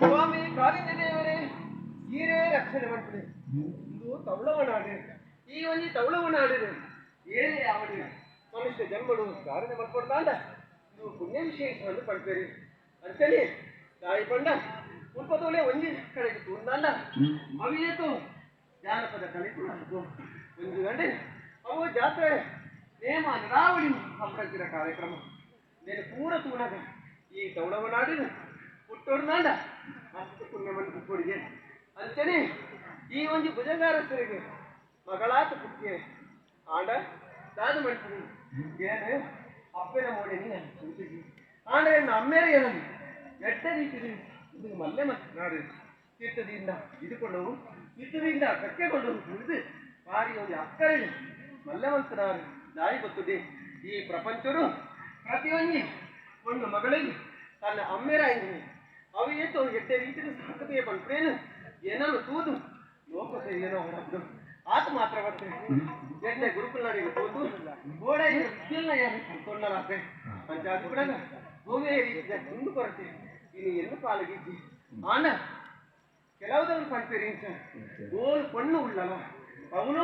ಸ್ವಾಮಿ ಕಾಲಿಂದ ದೇವರೇ, ಈರೇ ರಕ್ಷಣೆ ಮಾಡ್ತದೆ. ಇದು ತವಳವನಾಡು, ಈ ಒಂಜಿ ತವಳವನಾಡು ಏನೇ ಅವಡು ಮನುಷ್ಯ ಜನ್ಮಡು ಧಾರಣೆ ಮಲ್ಪೊಡ್ದಾಂಡ ಇದು ಪುಣ್ಯ ವಿಶೇಷವನ್ನು ಪಡ್ಪೇರಿ ಅಂಚನೆ ತಾಯಿ ಪಂಡ ಮುಲ್ಪದೋಲೆ ಒಂಜಿ ಕಡೆಗೆ ತೂಂದಾಂಡ ಅವಿಯೇತು ಜಾನಪದ ಕಲಿತು ಒಂಜಿ ಗಂಟೆ ಅವು ಜಾತ್ರೆ ನೇಮ ನಡಾವಳಿ ಸಂಪ್ರಚಿನ ಕಾರ್ಯಕ್ರಮ నేను ಪೂರ ತೂನಗ ಈ ತವಳವನಾಡಿನ ಪುಟ್ಟೋಡ್ನಾಂಡ ಮಸ್ತ್ ಪುಣ್ಯಮನ್ ಕುಪ್ಪುಡಿಗೆ ಅಂಚನೆ ಈ ಒಂಜಿ ಭುಜಂಗಾರಸ್ಥರಿಗೆ ಮಗಳಾತ ಪುಟ್ಟಿಗೆ ಆಂಡ ದಾದ ಮನ್ಪುಡಿ ಏನು ಅಪ್ಪನ ಮೋಡಿನಿ ಆಂಡ ಎನ್ನ ಅಮ್ಮೇರ ಏನನ್ನು ಎಟ್ಟ ರೀತಿ ಇದು ಮಲ್ಲೆ ಮತ್ತು ನಾಡು ತೀರ್ಥದಿಂದ ಇದುಕೊಂಡವು ಯುದ್ಧದಿಂದ ಕಕ್ಕೆಗೊಂಡವು ಕುಡಿದು ಬಾರಿ ಒಂದು ಅಕ್ಕರೆ ಮಲ್ಲೆವಂತನಾರು ದಾಯಿ ಗೊತ್ತದೆ. ಈ ಪ್ರಪಂಚರು ಪ್ರತಿಯೊಂದು ಒಂದು ಮಗಳಿಗೆ ತನ್ನ ಅಮ್ಮೇರ ಅವು ಏತು ಎಡ್ಡೆ ರೀತಿಯ ಸಾಕತೆಯ ಪಂಪ್ರೇನು ಏನನ್ನು ತೂದು ಲೋಕ ಏನೋ ಹೊರದ್ದು ಆತ ಮಾತ್ರ ಬರ್ತದೆ. ಎಡ್ಡೆ ಗುರುಕುಲರಿಗೆ ತೂದು ಗೋಡೆ ವಿದ್ಯೆಲ್ಲ ಯಾರು ಕಲ್ತೊಂಡಲಾತೆ ಪಂಚಾಯತ್ ಕೂಡ ಭೂಮಿಯ ರೀತಿಯ ತುಂಡು ಕೊರತೆ ಇನ್ನು ಎನ್ನು ಪಾಲಗಿಜ್ಜಿ ಆನ ಕೆಲವುದವರು ಪಂಪೇರಿಂಚ ಗೋಲು ಪಣ್ಣು ಉಳ್ಳಲ್ಲ ಅವನು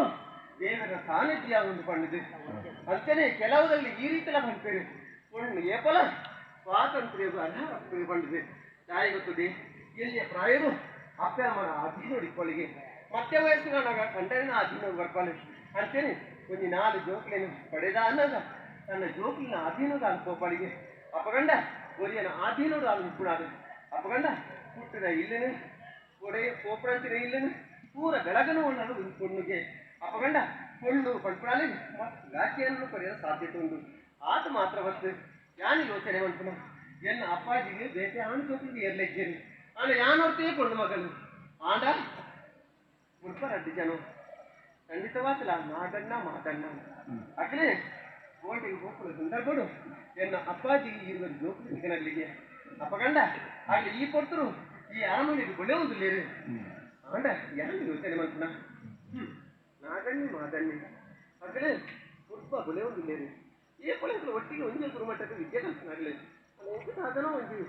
ದೇವರ ಸಾನ್ನಿಧ್ಯ ಒಂದು ಪಣ್ಣದು ಅಂತಾನೆ ಕೆಲವುದಲ್ಲಿ ಈ ರೀತಿಲ ಪಂಪೇರಿ ಪಣ್ಣು ಏಪಲ ಸ್ವಾತಂತ್ರ್ಯ ಅರ್ಹ ಪಂಡಿದೆ. ತಾಯಿ ಗೊತ್ತದೆ ಎಲ್ಲಿಯ ಪ್ರಾಯರು ಅಪ್ಪ ಅಮ್ಮನ ಅಧೀನ ಇಕ್ಕೊಳ್ಳಿಗೆ ಮತ್ತೆ ವಯಸ್ಸಿನಾಗ ಕಂಡನ ಅಧೀನ ಬರ್ಪಾನೆ ಅಂತೇನೆ ಒಂಜಿ ನಾಲು ಜೋಕ್ಲೇನು ಪಡೆದ ಅನ್ನದ ತನ್ನ ಜೋಕ್ಲಿನ ಅಧೀನದ ಅನ್ಕೋಪಾಳಿಗೆ ಅಪಗಂಡ ಒರಿಯನ ಆಧೀನೋಡು ಅಲ್ ಉಪ್ಪುಣಾದ ಅಪಗಂಡ ಹುಟ್ಟಿದ ಇಲ್ಲೇನೆ ಒಡೆಯ ಕೋಪರಂತಿನ ಇಲ್ಲೇನೆ ಪೂರ ಬೆಳಗನು ಉಳ್ಳಲು ಪೊಣ್ಣುಗೆ ಅಪಗಂಡ ಪೊಣ್ಣು ಪಂಪುಣಾಲಿ ಗಾಚಿಯನ್ನು ಪಡೆಯಲು ಸಾಧ್ಯತೆ ಉಂಟು. ಆತ ಮಾತ್ರ ಬತ್ತು ಯಾನು ಯೋಚನೆ ಮನ್ಪುನ ಎನ್ನ ಅಪ್ಪಾಜಿಗೆ ಬೇಟೆ ಆಣ್ ಜೋಕ್ಲಿಗೆ ಏರ್ಲೆಜ್ಜೇರಿ ಆಂಡ ಯಾನೊರ್ತೇ ಪೊಣ್ಣು ಮಗಲು ಆಂಡ ಮುಲ್ಪ ರಡ್ಡು ಜನ ಖಂಡಿತವಾತಲ ನಾಗಣ್ಣ ಮಾತಣ್ಣ ಅಕ್ಲೆ ಗೋಲ್ಡಿಗೆ ಹೋಗ್ಕೊಳ್ಳೋ ಸಂದರ್ಭಡು ಎನ್ನ ಅಪ್ಪಾಜಿಗೆ ಇರುವ ಜೋಕ್ಲಿ ಸಿಗನಲ್ಲಿಗೆ ಅಪಗಂಡ ಅಲ್ಲಿ ಈ ಕೊಡ್ತರು ಈ ಅರಮನೆಗೆ ಗೊಳೆ ಒಂದು ಲೇರು ಆಂಡ ಯಾನು ಯೋಚನೆ ಮನ್ಪುನ ನಾಗಣ್ಣಿ ಮಾದಣ್ಣಿ ಅಗಲೇ ಮುಲ್ಪ ಗೊಳೆ ಒಂದು ಲೇರು ಈ ಕೊಳೆ ಒಟ್ಟಿಗೆ ಒಂದೇ ಗುರುಮಟ್ಟಕ್ಕೆ ವಿದ್ಯೆ ಕಲ್ಪನಾಗಲಿ. ದಾದನೋ ಒಂಜಿ